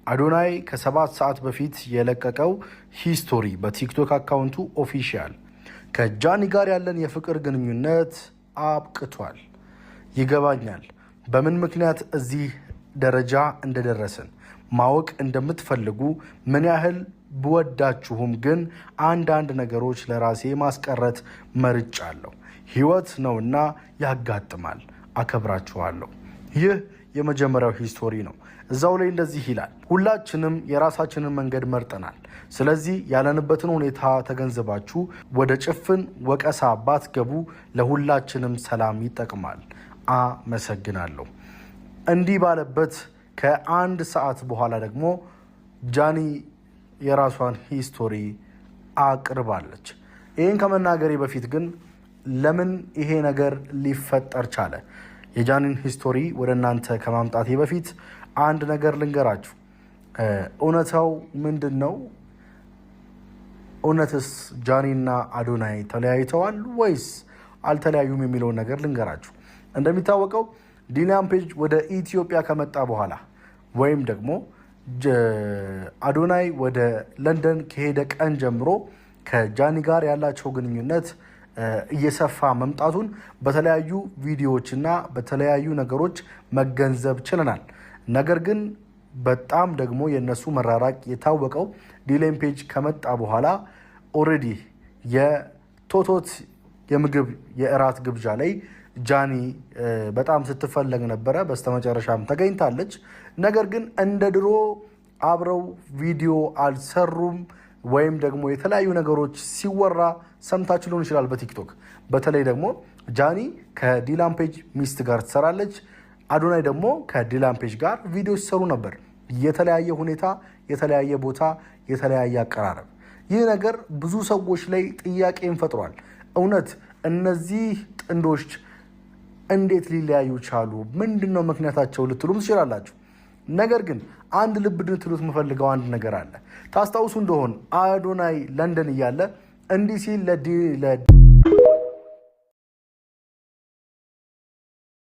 አዶናይ ከ7 ሰዓት በፊት የለቀቀው history በቲክቶክ account ኡ official፣ ከጃኒ ጋር ያለን የፍቅር ግንኙነት አብቅቷል። ይገባኛል በምን ምክንያት እዚህ ደረጃ እንደደረስን ማወቅ እንደምትፈልጉ። ምን ያህል ብወዳችሁም ግን አንዳንድ ነገሮች ለራሴ ማስቀረት መርጫለሁ። ህይወት ነውና ያጋጥማል። አከብራችኋለሁ። ይህ የመጀመሪያው history ነው። እዛው ላይ እንደዚህ ይላል። ሁላችንም የራሳችንን መንገድ መርጠናል። ስለዚህ ያለንበትን ሁኔታ ተገንዝባችሁ ወደ ጭፍን ወቀሳ ባትገቡ ለሁላችንም ሰላም ይጠቅማል። አመሰግናለሁ። እንዲህ ባለበት ከአንድ ሰዓት በኋላ ደግሞ ጃኒ የራሷን history አቅርባለች። ይህን ከመናገሬ በፊት ግን ለምን ይሄ ነገር ሊፈጠር ቻለ? የጃኒን history ወደ እናንተ ከማምጣቴ በፊት አንድ ነገር ልንገራችሁ። እውነታው ምንድን ነው? እውነትስ ጃኒና አዶናይ ተለያይተዋል ወይስ አልተለያዩም የሚለውን ነገር ልንገራችሁ። እንደሚታወቀው ዲላን ፔጅ ወደ ኢትዮጵያ ከመጣ በኋላ ወይም ደግሞ አዶናይ ወደ ለንደን ከሄደ ቀን ጀምሮ ከጃኒ ጋር ያላቸው ግንኙነት እየሰፋ መምጣቱን በተለያዩ ቪዲዮዎች እና በተለያዩ ነገሮች መገንዘብ ችለናል። ነገር ግን በጣም ደግሞ የእነሱ መራራቅ የታወቀው ዲላን ፔጅ ከመጣ በኋላ already የቶቶት የምግብ የእራት ግብዣ ላይ ጃኒ በጣም ስትፈለግ ነበረ። በስተመጨረሻም ተገኝታለች። ነገር ግን እንደ ድሮ አብረው ቪዲዮ አልሰሩም፣ ወይም ደግሞ የተለያዩ ነገሮች ሲወራ ሰምታችሁ ሊሆን ይችላል በቲክቶክ። በተለይ ደግሞ ጃኒ ከዲላን ፔጅ ሚስት ጋር ትሰራለች። አዶናይ ደግሞ ከዲላን ፔጅ ጋር ቪዲዮ ሲሰሩ ነበር። የተለያየ ሁኔታ፣ የተለያየ ቦታ፣ የተለያየ አቀራረብ። ይህ ነገር ብዙ ሰዎች ላይ ጥያቄን ፈጥሯል። እውነት እነዚህ ጥንዶች እንዴት ሊለያዩ ቻሉ? ምንድን ነው ምክንያታቸው ልትሉም ትችላላችሁ። ነገር ግን አንድ ልብ እንድትሉት የምፈልገው አንድ ነገር አለ። ታስታውሱ እንደሆን አዶናይ ለንደን እያለ እንዲህ ሲል